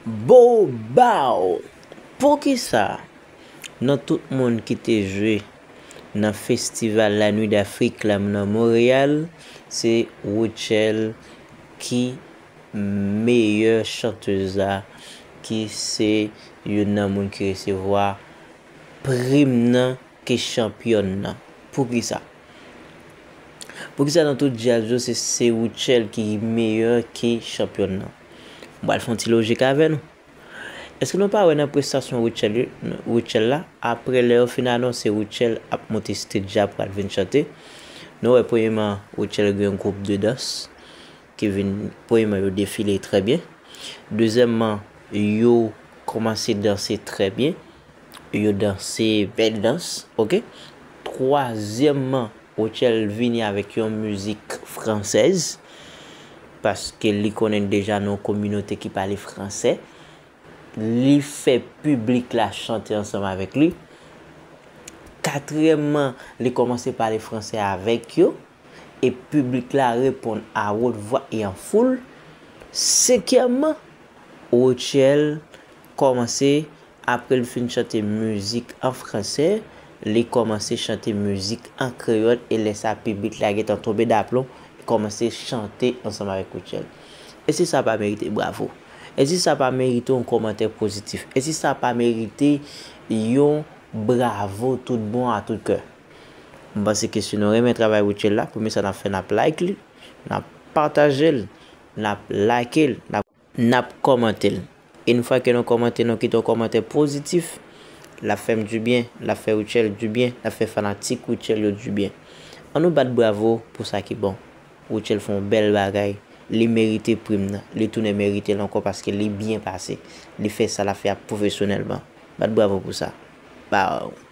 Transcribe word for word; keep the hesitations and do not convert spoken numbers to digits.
Bow Bow! Poukisa nan tout moun ki te jwe nan festival La Nuit d'Afrique la nan Montréal, se Rutshelle ki meyè chantèz la, ki se youn nan moun ki resevwa prim nan ke chanpyòn nan. Poukisa? Poukisa nan tout djaz yo se, se Rutshelle ki meyè ke chanpyòn nan? M pral fè yon ti lojik avè nou. Èske nou pa wè nan prestasyon Rutshelle, Rutshelle la, apre lè yo fin anonse Rutshelle ap monte stage la pral vin chante, nou wè premyèman Rutshelle gen yon gwoup de dans ki vin, premyèman yo defile trè byen. Dezyèmman, yo kòmanse danse trè byen. Yo danse bèl dans, oke. Twazyèmman, Rutshelle vini avèk yon mizik fransèz, paske li konnen deja nan yon kominote ki pale fransè. Li fè piblik la chante ansanm avèk li. Katriyèmman, li kòmanse pale fransè avèk yo, e piblik la reponn a wot vwa e an foul. Senkyèmman, Rutshelle kòmanse, apre l fin chante mizik an fransè, li kòmanse chante mizik an kreyòl, e lè sa piblik la gentan tonbe daplon, li kòmanse chante ansanm avèk Rutshelle. Èske sa pa merite bravo? Èske sa pa merite yon kòmantè pozitif? Èske sa pa merite yon bravo tout bon a tout kè? M panse ke si nou renmen travay Rutshelle la, premye sa n ap fè, n ap like li, n ap pataje l, n ap like l, n ap, n ap kòmante l. E yon fwa ke nou kòmante, nou kite yon kòmantè pozitif, l ap fè m dibyen, l ap fè Rutshelle dibyen, l ap fè fanatik Rutshelle yo dibyen. Ann nou bat bravo pou sa ki bon. Rutshelle fè yon bèl bagay. Li merite prim nan. Li tounen merite l ankò paske li byen pase. Li fè sa l ap fè a pwofesyonèlman. Bat bravo pou sa. Bow!